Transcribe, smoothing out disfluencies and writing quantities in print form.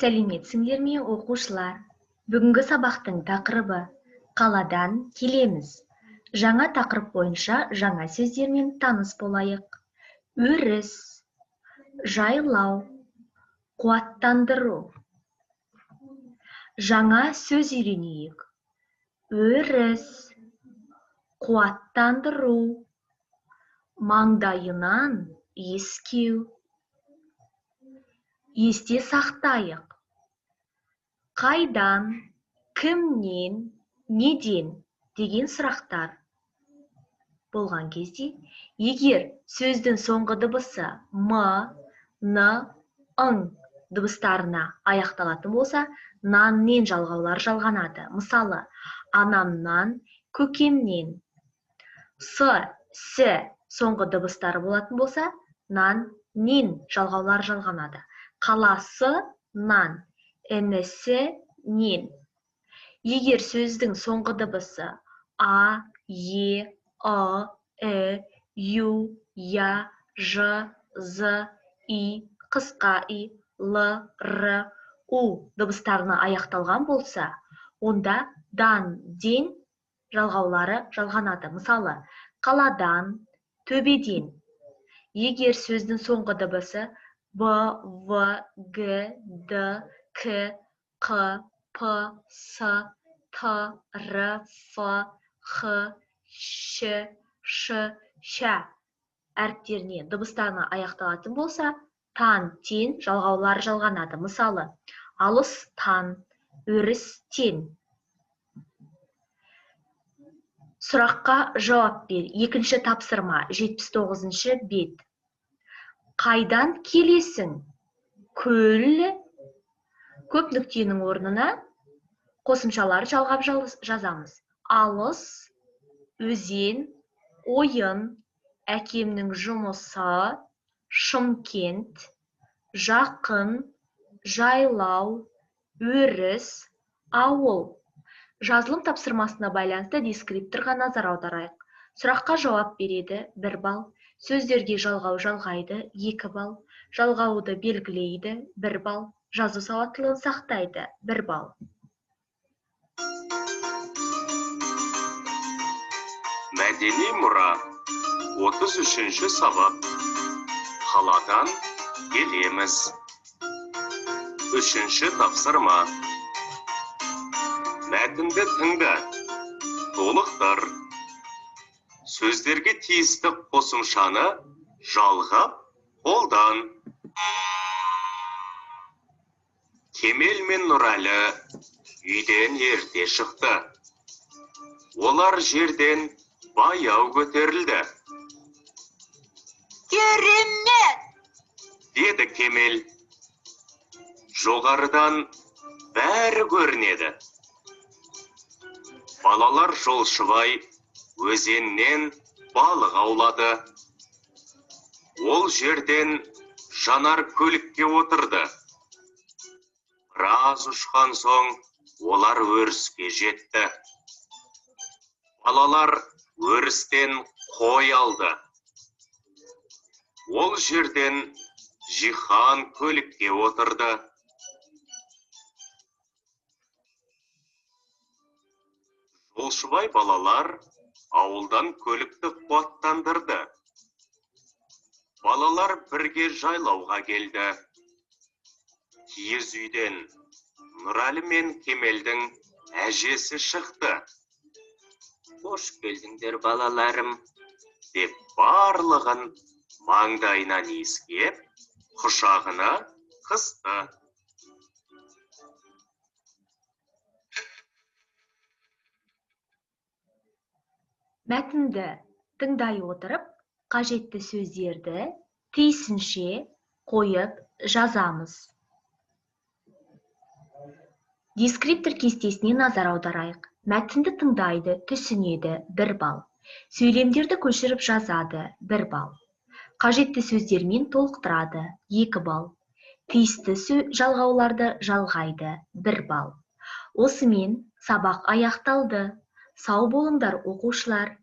Сәлеметсіңдер ме, оқушылар? Бүгінгі сабақтың тақырыбы қаладан келеміз. Жаңа тақырып бойынша жаңа сөздермен таныс болайық. Өріс, жайлау, қуаттандыру. Жаңа сөз үйренейік. Өріс, қуаттандыру, маңдайынан иіскеу. Есте сақтайық. Қайдан, кімнен, неден деген сұрақтар болған кезде, егер сөздің соңғы дыбысы м, н, ң дыбыстарына аяқталатын болса, нан-нен жалғаулар жалғанады. Мысалы, анамнан, көкемнен. С, с соңғы дыбыстары болатын болса, нан-нен жалғаулар жалғанады. Қаласы нан, інісі нен. Егер сөздің соңғы дыбысы а, е, ы, і, ю, я, ж, з, и, қысқа и, л, р, у дыбыстарына аяқталған болса, онда дан, ден жалғаулары жалғанады. Мысалы, қаладан, төбеден. Егер сөздің соңғы дыбысы б, в, г, д, к, қ, п, с, т, р, ф, х, ш, ш, ш әріптеріне, дыбыстарына аяқталатын болса, тан, тен жалғаулары жалғанады. Мысалы, алыстан, өрістен. Сұраққа жауап бер. Екінші тапсырма, 79-шы бет. Қайдан келесің? Көл. Көп нүктенің орнына қосымшалар жалғап жазамыз. Алыс, өзен, ойын, әкемнің жұмысы, Шымкент, жақын, жайлау, өріс, ауыл. Жазылым тапсырмасына байланысты дескрипторға назар аударайық. Сұраққа жауап береді 1 балл, сөздерге жалғау жалғайды 2 балл, жалғауды белгілейді 1 балл, жазу сауаттылығын сақтайды 1 балл. Мәдени мұра 33-ші сабақ. Қаладан келеміз. 3-ші тапсырма. Мәтінді тыңда, толықтыр. Сөздерге тиісті қосымшаны жалғап қолдан. Кемел мен Нұрәлі үйден ерте шықты. Олар жерден баяу көтерілді. Керемет! Деді Кемел. Жоғарыдан бәрі көрінеді. Балалар жолшыбай өзеннен балық аулады. Ол жерден жанар көлікке отырды. Біраз ұшқан соң олар өріске жетті. Балалар өрістен қой алды. Ол жерден Жихан көлікке отырды. Жолшыбай балалар ауылдан көлікті қуаттандырды. Балалар бірге жайлауға келді. Киіз үйден Нұрәлі мен Кемелдің әжесі шықты. Қош келдіңдер, балаларым, деп барлығын маңдайынан иіскеп, құшағына қысты. Мәтінді тыңдай отырып, қажетті сөздерді тиісінше қойып жазамыз. Дескриптор кестесіне назар аударайық. Мәтінді тыңдайды, түсінеді 1 балл. Сөйлемдерді көшіріп жазады 1 балл. Қажетті сөздермен толықтырады 2 балл. Тиісті жалғауларды жалғайды 1 балл. Осымен сабақ аяқталды. Сау болыңдар, оқушылар.